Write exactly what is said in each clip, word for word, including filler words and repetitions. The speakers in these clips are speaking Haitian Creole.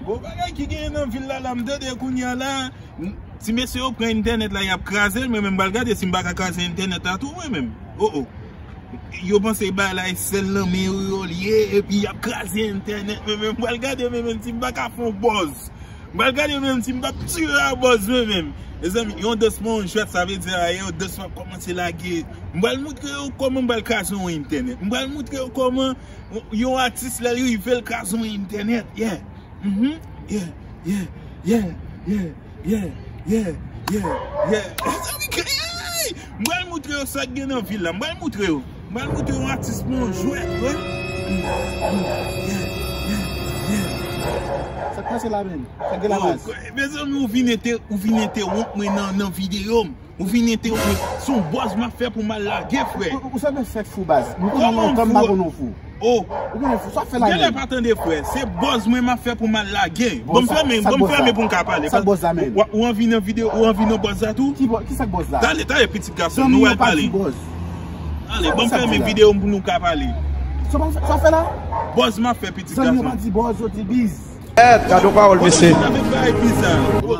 Bon bagay ki genyen nan vil la, la, m tande kounye a la, m- ti mesye yo pran entènèt la, y ap kraze l, mwen menm, m pral gade si m pa ka kraze entènèt la tou, mwen menm. Oh, oh. Yo panse bay la e sèl nan men yo, yo l ye, epi y ap kraze entènèt, mwen menm, m pral gade, mwen menm, si m pa ka fè yon buzz. M pral gade, mwen menm, si m p ap tire a buzz, mwen menm. Mezanmi, yon dans pa yon jwèt, sa vle di a, yon dans m ap kòmanse lage. M pral moutre yo kòman m pral kraze yon entènèt. M pral moutre yo kòman yon atis lè l rive l kraze yon entènèt. Yeah. Mhm. Yeah, yeah, yeah, yeah, yeah, yeah, yeah, yeah, yeah. Mezanmi, k- ey! M pral moutre yo sa k gen nan vil la. M pral moutre yo. M pral moutre yo atis mwen yon jwèt, wi. Mm, mm, yeah, yeah, yeah, yeah. Sa k pase la menm? Sa k gen la baz? Mezanmi, ou vin ente- ou vin entewonp mwen nan, nan videyo m. Ou vin entewonp mwen. Se yon buzz m ap fè pou m al lage, frè. Ou, ou, ou sanble fèk fou, baz. Nou konnen lontan m pa konn ou fou. Oh. Ou konnen fou, sa fè la menm. Genlè pa tande, frè. Se buzz mwen m ap fè pou m al lage. Bon, ban m fèmen, ban m fèmen pou m ka pale. Sa buzz la menm? Ou, ou anvi nan videyo, ou anvi nan buzz la tou? Ki buzz, ki sa k buzz la? Tande, tande, pitit gason, nou al pale. Tande, ban m fèmen videyo m pou nou ka pale. Sa w fè la? Buzz m ap fè, pitit gason. Zanmi yo pa di buzz, yo di biz. Èt, gade yon pawòl, mesye.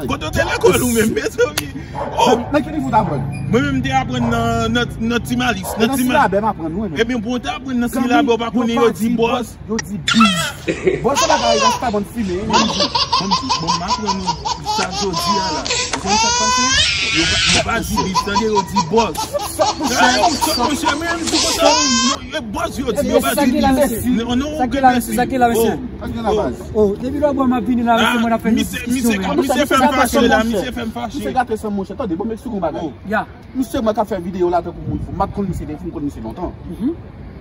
Kote w te lekòl ou menm, mezanmi? Oh! Nan ki nivo w t aprann? Mwen menm, m te aprann nan, nan, nan Ti Malis, nan Ti Malis. Nan silabè m aprann, wi, men. Ebyen, bon, w te aprann nan silabè, ou pa konnen yo di buzz? Yo di biz. Buzz se bagay rasta bann fimen, wi. Ban m di, ban m aprann nou sa jodi a la. Ou konn sa k pase? Yo pa, yo pa di biz, tande, yo di buzz. Sa, monchè, monchè, men, m di konsa, yo, yo buzz, yo di, yo pa di biz. Non, non, ou gen mèsi. Sa ki la, mesye? Oh, depi lè w ap vini la, mesye, mwen ap fè yon diskisyon, men. Misye fè m fache la, misye fè m fache. Misye gate san, monchè, tande, ban m eksplike yon bagay. Ya. Misye mwen k ap fè videyo la tankou moun fou. M pa t konn misye depi m konn misye lontan. M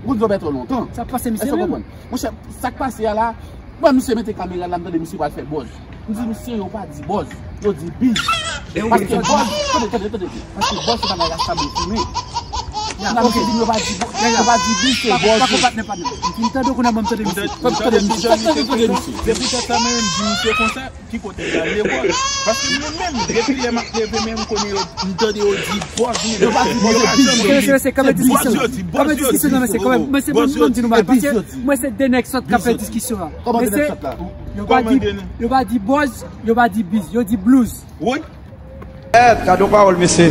konn Zòbèto lontan. Sa pase misye menm? Èske w konprann? Monchè, sa k pase a la, mwen misye mete kamera la, m tande misye pral fè buzz. M di misye yo pa di buzz, yo di biz. Paske buzz, tande, tande, tande. Paske buzz se bagay rasta bann fimen. Ya, ok. Misye di yo pa di buzz, yo pa di biz, se buzz. Pa konpatnè, patnè. M fin tande w kounye a, ban m tande misye. Ban m tande misye. Tande, tande misye. Se poutèt sa mwen menm di misye konsa. Ki kote l al lekòl? Paske mwen menm, depi lè m ap leve, men m konnen yo, m tande yo di buzz, men yo pa di buzz, yo di biz. Se kanpe diskisyon nan, se kanpe diskisyon nan, men se kanpe, mwen se mwen, mwen di nou bagay, paske mwen se de nèg sòt k ap fè diskisyon an. Kòman de nèg sòt la? Yo pa di, yo pa di buzz, yo pa di biz, yo di blues. Wi. Èt, gade yon pawòl, mesye.